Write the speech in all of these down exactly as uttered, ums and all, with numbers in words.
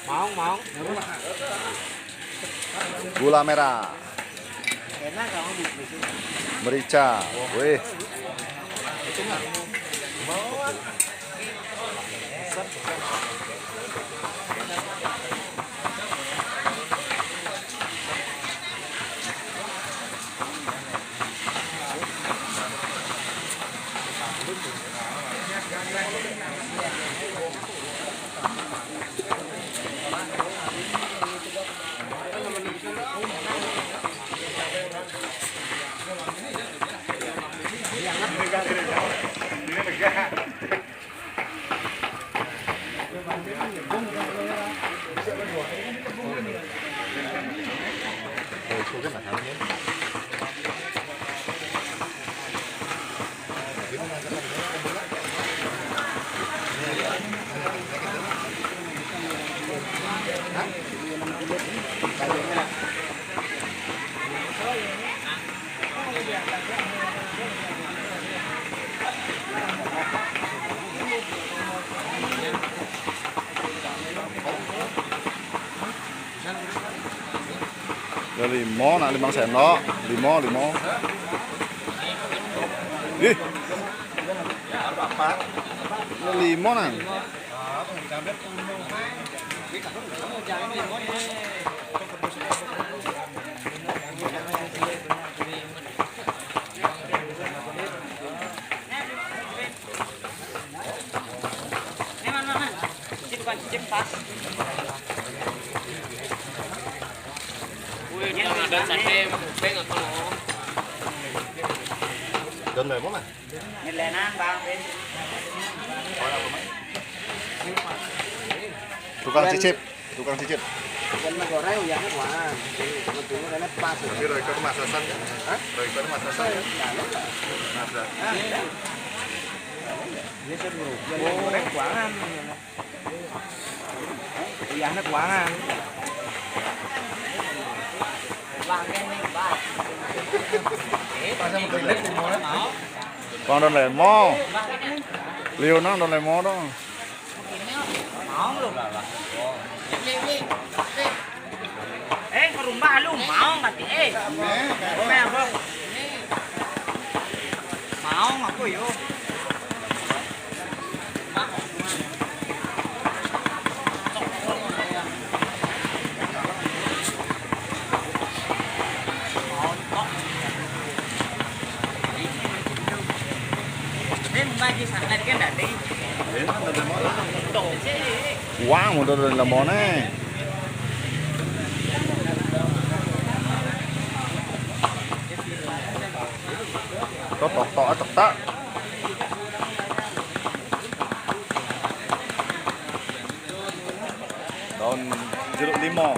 Maong, maong. Gula merah. Merica. Wih. Ya limo, nak limang sendok. Limo, limo. Ih. Ya limo, nang. Don Lemon, ah? Nyelenang, Bang. Tukang cicip, tukang cicip. Kan goreng ya, Bang. Dulu kan pas. Tapi Royco itu masasan kan? Hah? Royco itu masasan kan? Masa. Dia suruh. Goreng kuangan. Iya, anak kuangan. Bang Don Lemo. Leona Don Lemo dong. Mau lu. Eh, ke rumah lu mau nggak sih? Eh. Mau apa? Mau apa, yo? Wah, mundur dari lemone. Tok, tok, tok, tok, tok. Daun jeruk limau.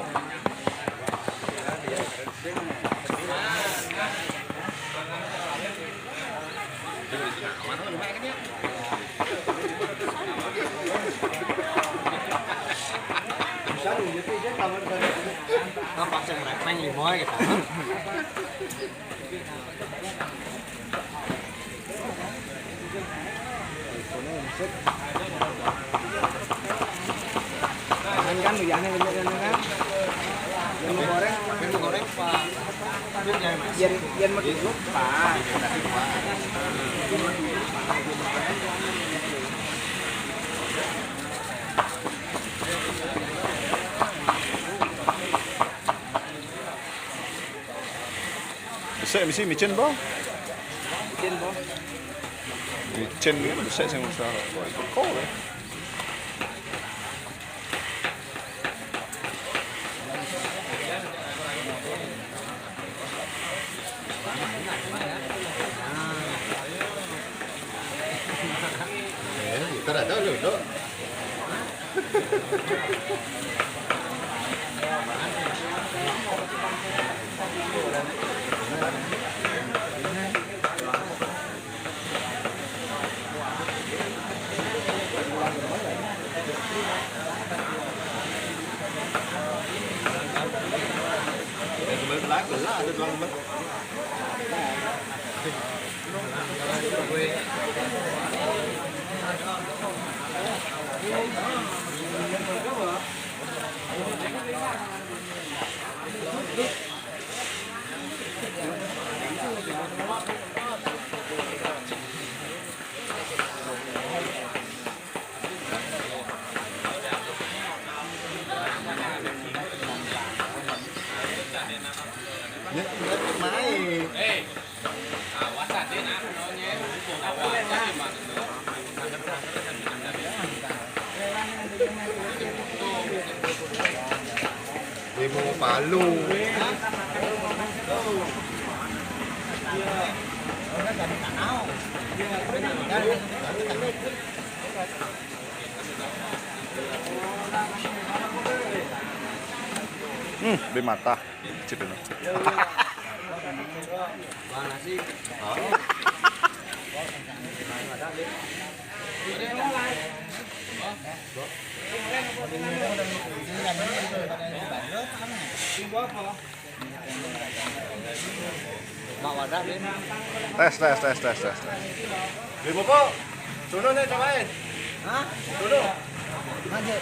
Apa sih merepeng limau gitu? Kan kan, uyahnya bener kan, kan? Yang mau goreng, yang mau goreng, Pak. Biar, biar makin lupa. Besek mesti micin, Bang. Micin, Bang. Micin ni besek sing besar. Wah, itu kau, eh. Eh, kita dah tahu dulu. Bemo Palu. Hmm, di mata. Cip ini. Tes, tes, tes, tes, tes, tes. Beli pupuk. Dulu nih cobain. Hah? Dulu. Lanjut.